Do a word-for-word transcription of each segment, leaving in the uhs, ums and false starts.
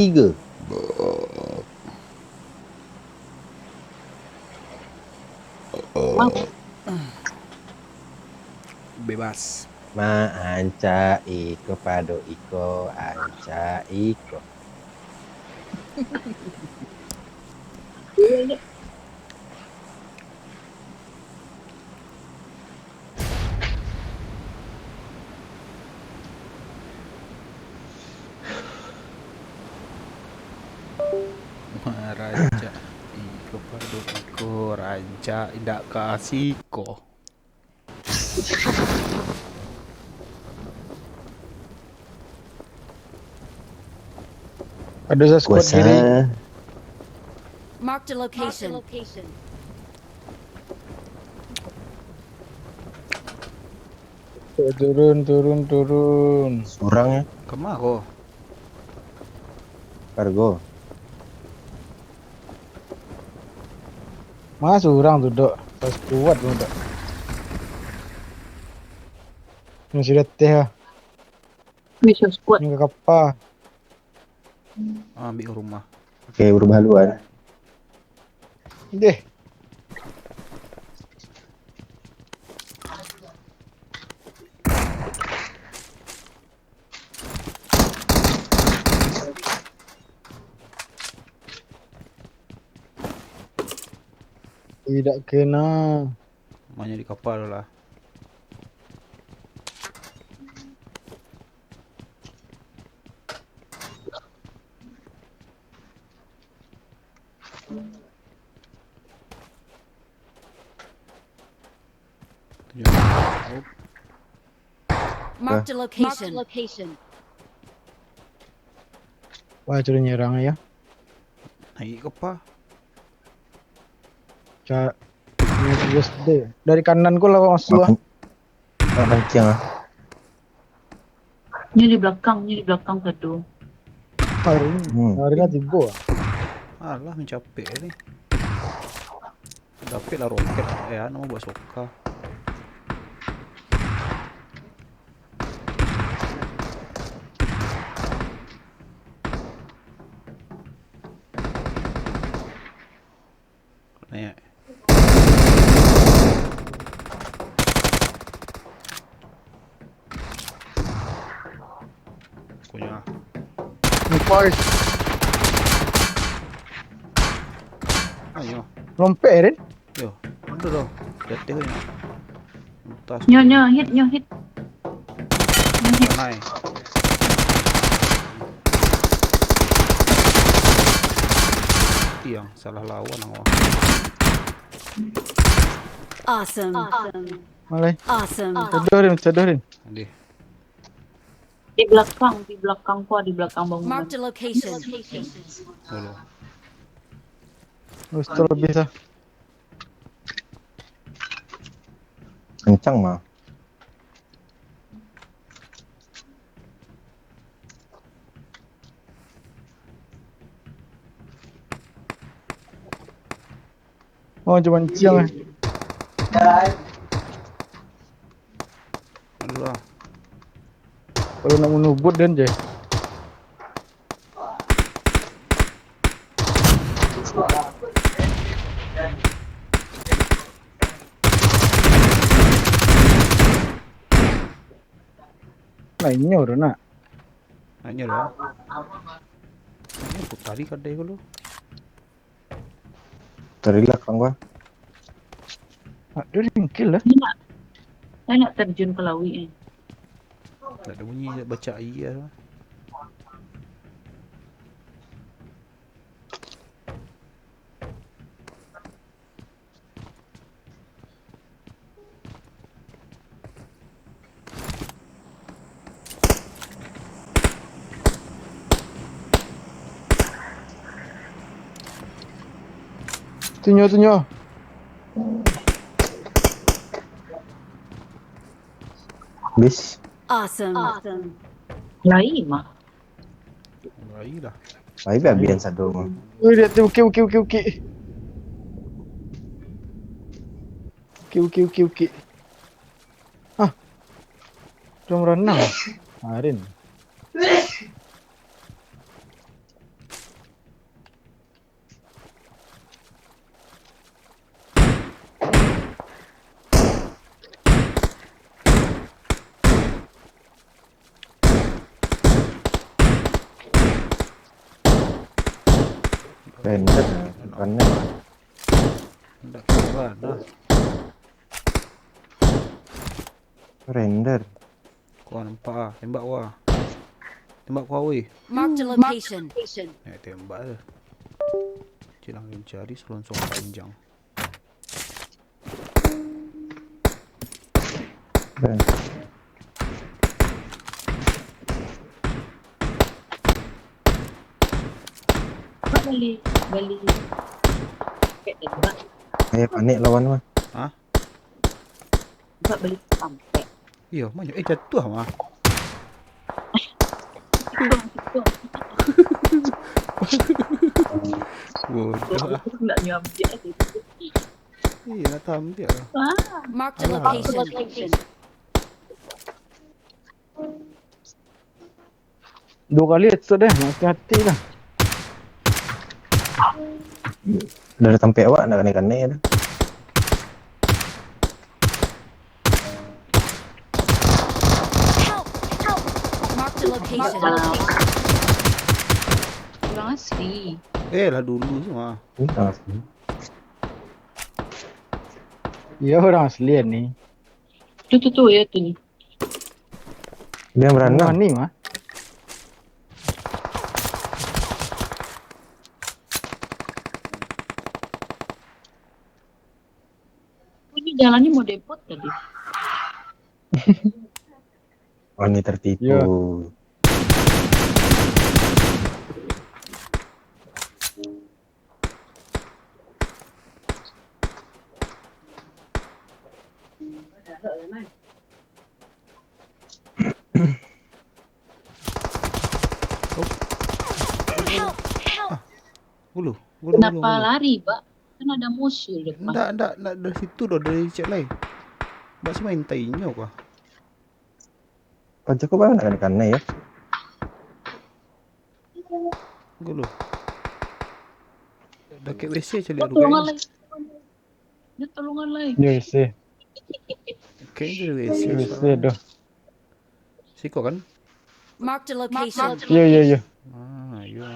tiga. Bebas. Ma ancak iko pado iko, ancak iko. Rancak iko pado iko, rancak indak ka siko. Ada sa squad kiri. Marked a location. Turun, turun, turun. Surang ya. Kama ko? Kargo. Mas urang tu dok. Pas kuat tu dok. Ini sudah teh ah. Bisa squad. Ini kapa. Ah, ambil rumah. Oke, berubah haluan. Deh. Tidak kena. Rumahnya di kapal lah. Marked a location. Wah, sudah nyerang ya. Naik ke apa? Ca yes deh. Dari kanan ko lah masuk ah. Ah, kencang ah. Ni di belakang, ni di belakang satu. Hari Hmm. hari kan tiba. Alah, mencapek ni. Dapik lah roket. Eh, anu buat soka. Naik. Kunyah. Empat. Ayo. Rompek Rin. Yo, ada dah. Jatuh ni. Atas. Nyo, nyo, hit, nyo, hit. Nyo, hit. Naik. Tiang salah lawan awak. Awesome. Malai. Awesome. Sadoh Rin, sadoh Rin. Adih. Di belakang, di belakang ko, di belakang bangunan. Marked a location. Dulu. Terus terlebih sah. Kencang mah. Oh, cuma ciang eh. Aduh lah. Kalau nak menubut dan je. Nah, inyo tu nak. Naiknya lah. Ini putari kadai ko lu. Dari belakang gua. Nak dia ringkil lah. Ni nak, saya nak terjun ke laut ni. Tak ada bunyi, baca air lah. Tunyo, tunyo. Bis. Awesome. Lain mah. Mulai dah. Baik, baik, biar satu mah. Ui, dia tu, ukik, ukik, ukik, ukik. Ukik, ukik, ukik, ukik. Ah. Cuma renang. Arin. Render, bukannya. Ndak kira dah. Render. Kau nampak ah, tembak gua. Tembak gua, weh. Marked a location. Eh, tembak tu. Cilang cari selongsong panjang. Bali, Bali. Kayak tembak. Eh, panik lawan mah. Hah? Buat beli sampek. Iyo, banyak. Eh, jatuah mah. Bodoh lah. Nak nyampiak tu. Iya, nak tampil lah. Mark the location. Duo kali headshot deh, mati-mati lah. Dari tampek awak, nak kanai-kanai dah. Help! Help! Mark the location. Urang asli. Eh, lah dulu semua. Ini tengah sini. Iyo, urang asli ni. Tu, tu, tu, yo tu ni. Dia yang beranang. Berani mah. Ini jalannya mau depot tadi. Oh, ini tertipu. Yo. Gulu, gulu, gulu, gulu. Kenapa lari, Bak? Kan ada musuh depan. Ndak, ndak, ndak dari situ doh, dari cek lai. Bak si main tainyo kah? Paja ko bana kanai-kanai yo. Gulu. Dakek W C caliak tu, guys. Dia tolongan lai. Dia W C. Oke, dia W C. W C doh. Siko kan? Mark the location. Yo, yo, yo. Ah, yo.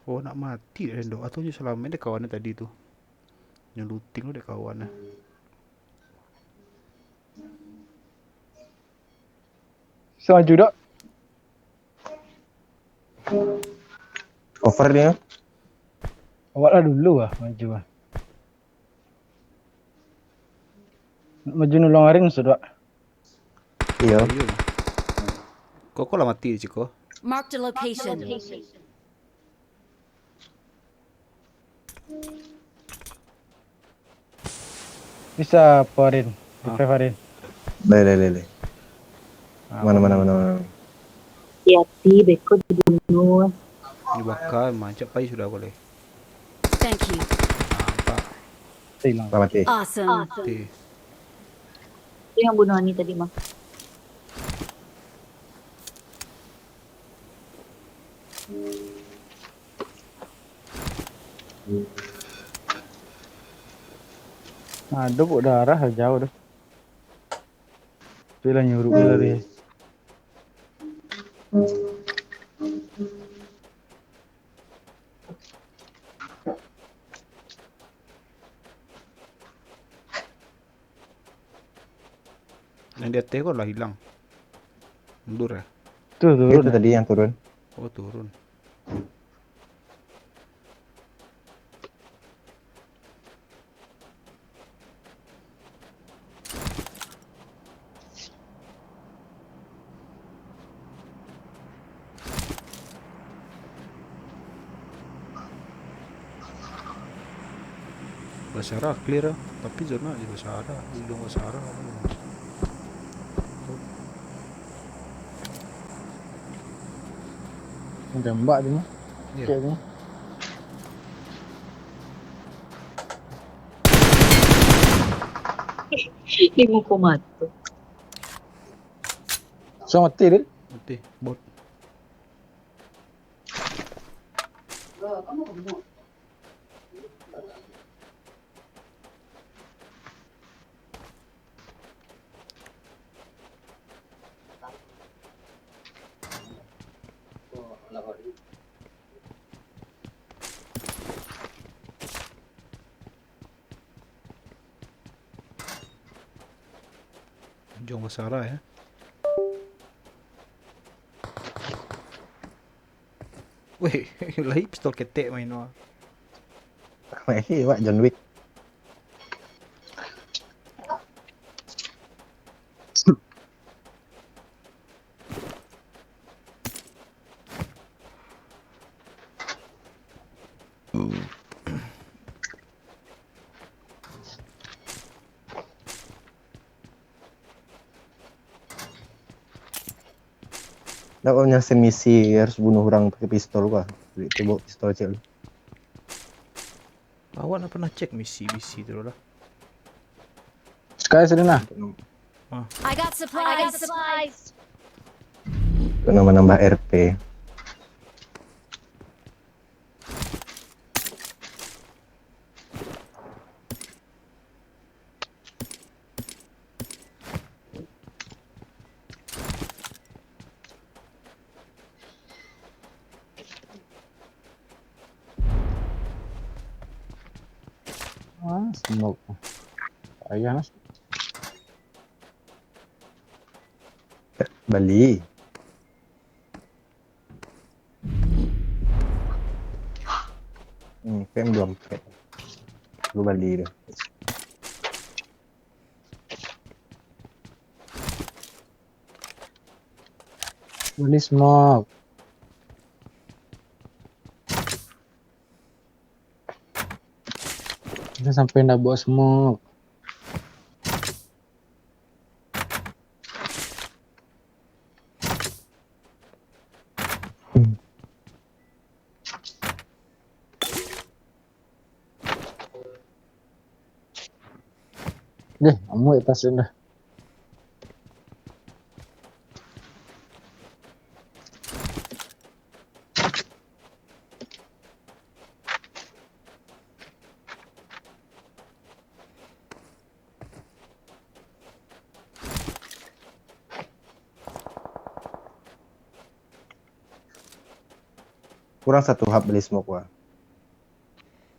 Oh, nak mati dek Rendo. Atau nyo salamaik dek kawan tadi tu. Nyo looting dek kawan. Sa maju dak? Cover dia. Awak lah dulu lah maju lah. Nak maju nulung Arin sudah. Iyo. Koko lah mati di siko. Mark the location. Bisa, Farin. Ah. Revive, Farin. Lai, lai, lai, lai. Ah, mana, mana, mana, mana? Hati-hati, beko dibunuh. Dibakar, mancak pai sudah ko lai. Thank you. Nampak. Hilang. Lah mati. Awesome. Mati. Itu yang bunuh Ani tadi, mah. Aduh, kok darah jauh tu. Tu lah nyuruh dia lari. Yang di ateh ko lah hilang. Mundur ya? Tu turun. Itu tadi yang turun. Oh, turun. Basarah clear ah, tapi zona di Basarah, di ujung Basarah. Tembak tu mah. Iya. Cek tu. Di muko mato. So mati dia. Mati, bot. Jong basara, ya. Weh, lai pistol ketek main tu. Main wak John Wick. Ndak, kau nyasin misi harus bunuh urang pakai pistol kah? Duit tu bawa pistol cek lu. Awak nak pernah cek misi-misi tu lah? Sekali sudah nah. I got supplies. Untuk nambah-nambah R P. Ah, smoke. Ayah lah. Bali. Hmm, P M dua puluh empat. Lu bali dah. Bali smoke. Kita sampai ndak bawa smoke. Deh, amuik tas dah. Kurang satu hub beli smoke gua.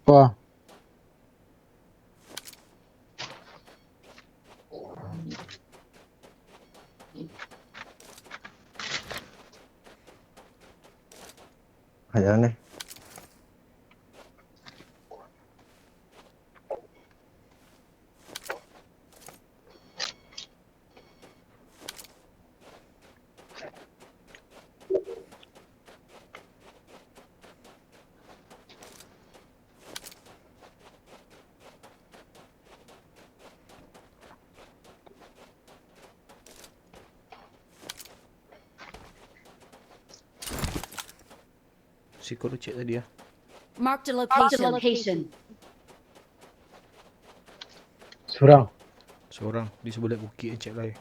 Wah. Ayo nih. Siko tu cek tadi ah. Marked a location. Surang. Seorang di sebelah bukit cek lai.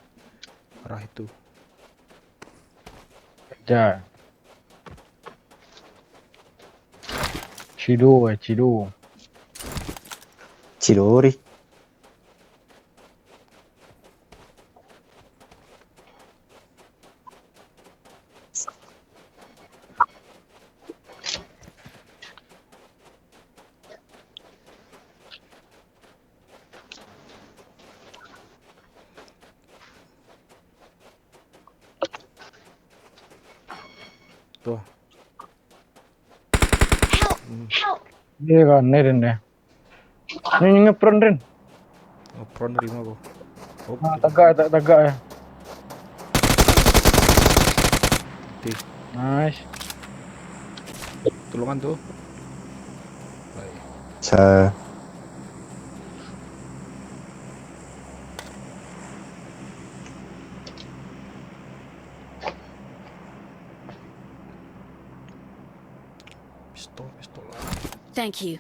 Arah itu. Kejar. Cido eh, Cido. Cidori. Tuh. Help! Help! Dia kan, ni Rin deh. Ni, ni ngepron Rin. Ngepron dari mana kau? Oh, Ah, tagak, tak tagak ya. Mati. Nice. Tulungan tu. Baik. Sa- Pistol, pistol lah. Thank you.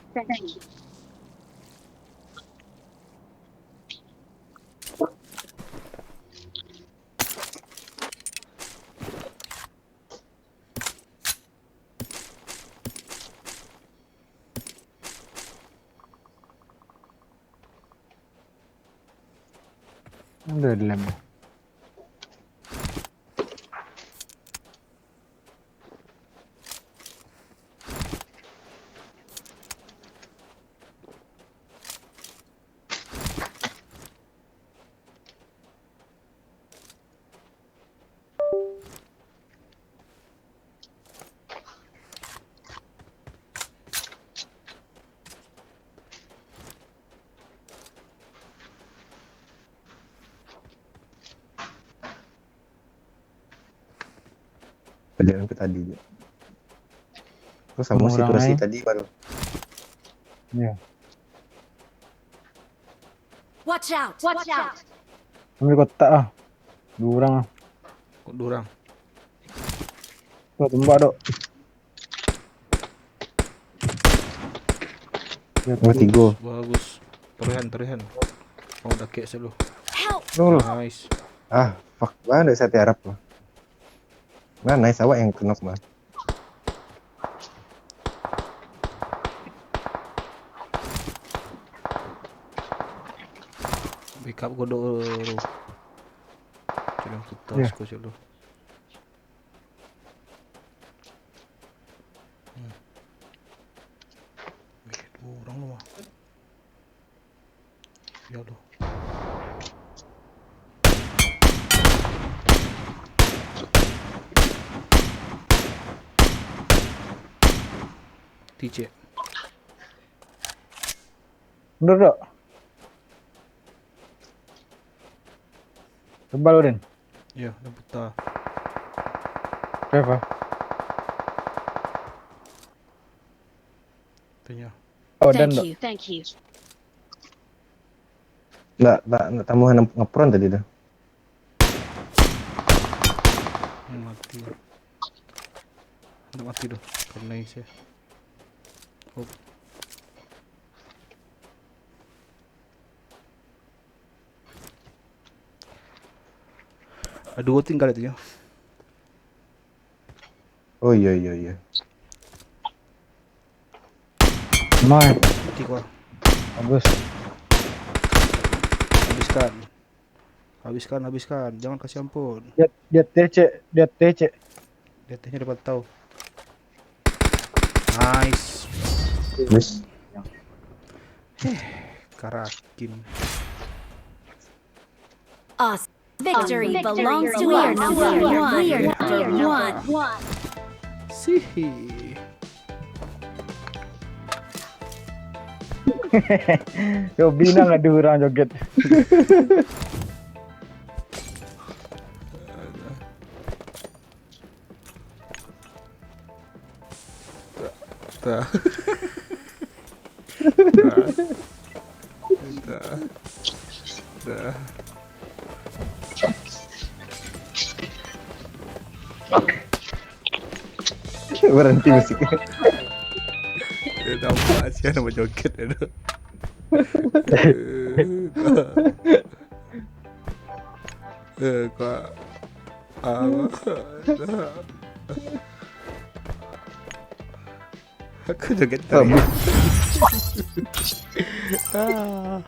Ada dalam. Pelajaran ke tadi je. Terus sama situasi tadi baru. Iya. Watch out! Watch out! Ambil kotak ah. Dua orang ah. Kok dua orang? Tuh, tembak dok. Nomor tiga. Bagus. Taruhan, taruhan. Oh, dah kek selalu. Nul. Nice. Ah, fuck. Mana saya tiarap lah. Nah, nice awak yang knock mah. Pick up godok tu. Cuman putus Ya. Ko selalu. Hmm. Eh, dua orang tu mah. Ya Allah. T J. Bener tak? Tebal Udin. Ya, dah putar. Kenapa? Tanya. Oh, dan Thank dok. You. Thank you. Nggak, nggak, nggak tamu nge-, nge-prone tadi tuh. Hmm, mati. Nggak mati tu. Karena isi. Oh. Ada dua tinggal itu ya. Oh iya iya iya. Mai, Mati kau. bagus. Habiskan. Habiskan, habiskan. Jangan kasih ampun. Dia dia T C, dia T C. Di atasnya dapat tahu. Nice. Terus Karakin. Us. Victory belongs to us. We are number one. We are number one. Sihi. Yo binang ada orang joget. Dah. Dah. Dah. Dah. Berhenti musik. Dia nampak siapa nama joget dia tu. Eh, kau. Ah, dah. Aku joget tadi. Ah.